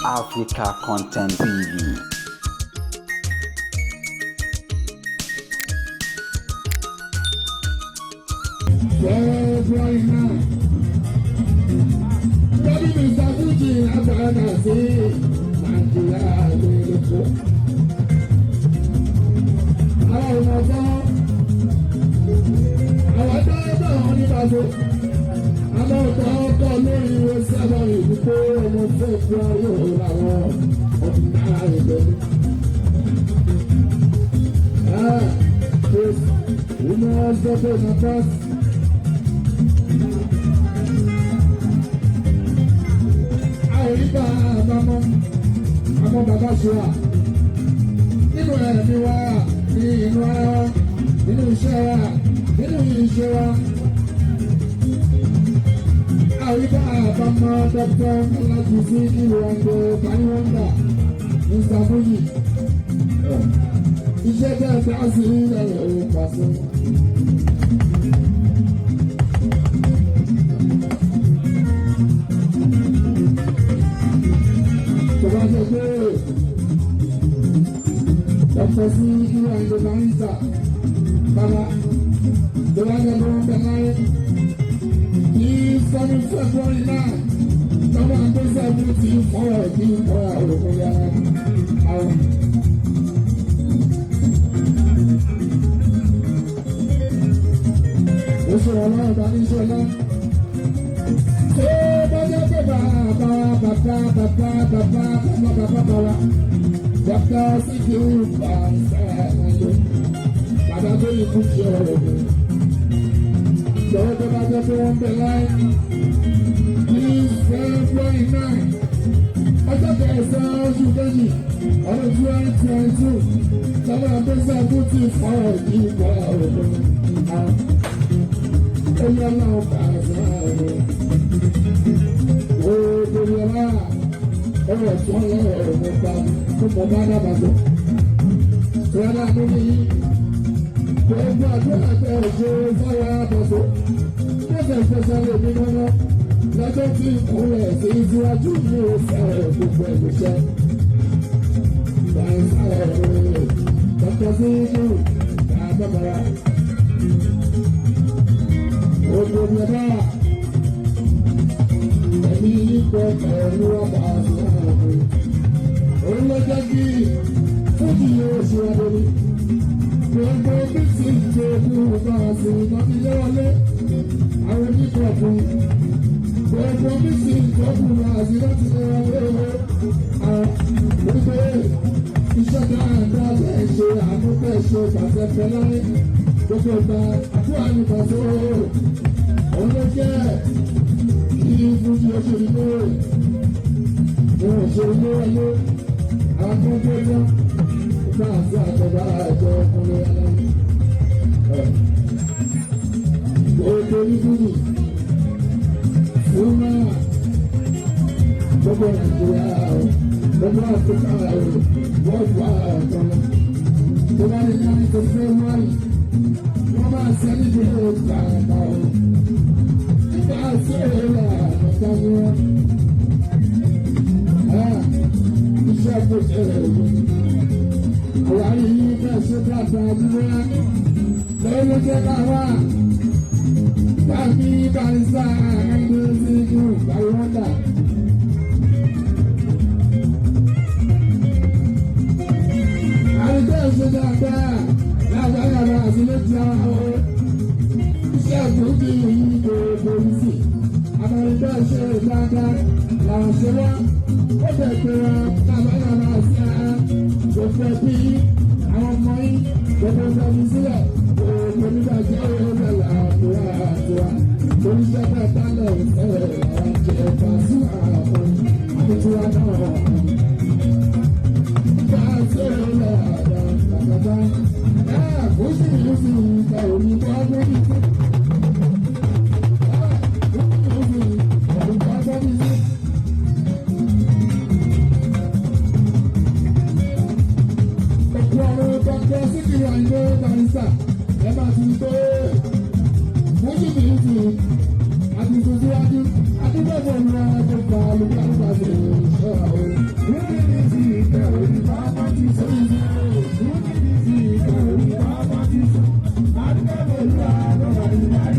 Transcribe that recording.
Africa Content TV. February 9. Lórí Mr. Fuji àgbàdà sí Nàìjíríà lóko. Àwọn ọmọ ọ̀tọ́, àwọn ọ̀tọ́ ẹgbẹ́ wọn ní bàbá. Àwọn ọ̀tọ́ ọkọ̀ lórí ìwé sábà ìlú pé ọmọ February òun làwọn ọdún náà ẹgbẹ́ mi. Ah, yes, we must go to the first. Àìrígbà àbámọ́ àmọ́ bàbá ṣe wà nínú ẹ̀mí wa, ní inú ara wa, nínú iṣẹ́ wa, nínú iṣẹ́ wa. Àìrígbà àbámọ́ Dr. Ọlájú sí ìwọ̀ngbò Báyọ̀ǹda Mr. Fuji. Iṣẹ́ tẹ̀ dá sí ilẹ̀ òpàṣẹ. Tó bá jẹ́ pé Dr. sí ìwọ̀ngbò Báyọ̀ǹda bàbá, tó bá jẹ́ pé wọ́n bẹ láyé ní 7 February 9 tọ́wọ́ àgbẹ̀sẹ̀ mú ti fọ́ ẹ̀ kí n kọ́ àròkọ yára àwọn. Oṣù ọlọ́run bá ní sọlá. Tó bá jẹ́ pé bàbá bàbá bàbá bàbá bàbá bàbá bàbá Dr. Sikiru Bàṣẹ bàbá tó yẹ kú sí ọ̀rọ̀ mi. Jọ̀wọ́, tó bá jẹ́ pé wọ́n ń bẹ láyé ní February 9, ọjọ́ kẹsàn-án oṣù kejì ọdún 2022, tọ́lá àgbẹ̀sẹ̀ tó ti fọ́ ìgbà ọ̀rọ̀ mi. Ó yẹ náà bàṣẹ ọ̀rọ̀. Òbòrò ọ̀la ọ̀rọ̀ tí wọ́n lọ ọ̀rọ̀ mọ̀ bá tó mọ̀ bá dábàá jọ. Rárá mo ní gbogbo àdúrà tẹ ṣe fáwọn àbọ̀sọ̀. Mọ́tò ìfẹsẹ̀ mi lọ́wọ́ lọ́jọ́ tí ìkúnlẹ̀ sí síwájú mi ò fẹ́ gbogbo ẹ̀ ló ṣẹ́. Dr. Sikiru Bàbá Òbòrò ọ̀la ẹ̀mí ipò pẹ̀lú ọba àṣà. Òun ló jẹ́ kí fújì yóò ṣe adóni. Gbogbo bí sì ń ṣe kú bá a sì máa fi wọlé. Àwọn oníkọ̀ fún gbogbo bí sì ń tọ́kù bá a sì láti lé wọlé. Àwọn wípé iṣẹ́ dáadáa bẹ́ẹ̀ ṣe àánú bẹ́ẹ̀ ṣe pàṣẹ fẹ́ láyé. Gbogbo ìgbà àdúrà ní pàṣẹ. Òun ló jẹ́ kí fújì ó ṣe ilé. Wọn ò ṣe ilé wọlé. Àwọn tó ń gbé tán ìgbà àti àtọ̀gbà àjọ ọkùnrin aláwọ̀. Gbogbo onífújì fúnra gbogbo Nàìjíríà, gbogbo Áfíríkà, wọ́ọ̀dù àtọ̀lọ́. Tó bá ní ká ní tó February, wọ́n máa ṣe níbi ìgbà o. Nígbà tí èrè àtọ̀tọ̀ ni wọ́n. Iṣẹ́ kò ṣe é wò. Àwárí yìí bẹ́ẹ̀ ṣe dáadáa dúró. Lẹ́yìn ló jẹ́ ká wá. Bàbí Barisa Ẹgbẹ́ Síkú Bàwọ́dà. Àrídẹ́ ṣe dáadáa lágbára àti létí àwọn iṣẹ́ gbòógì yìí gbogbo sí. Àmàlùdẹ́ ṣe dáadáa làwọn ṣe wá. Ó bẹ̀ pé wọn lágbára sí ara. Gbogbo ẹbí àwọn ọmọ yìí gbogbo ìjọba sílẹ̀ gbogbo nígbà tí ó yẹ kó làbúrò àdúrà. Oníṣẹ́ bẹ́ẹ̀ dálẹ̀ ìfẹ́ làwọn jẹ fàṣù àwọn àbúrò náà. Fàṣù làdà bàbá. Ẹ kó sì ń sì ń ta òní bọ́ lórí. Òkú ọ̀run Dr. Sikiru Ayinde Barrister.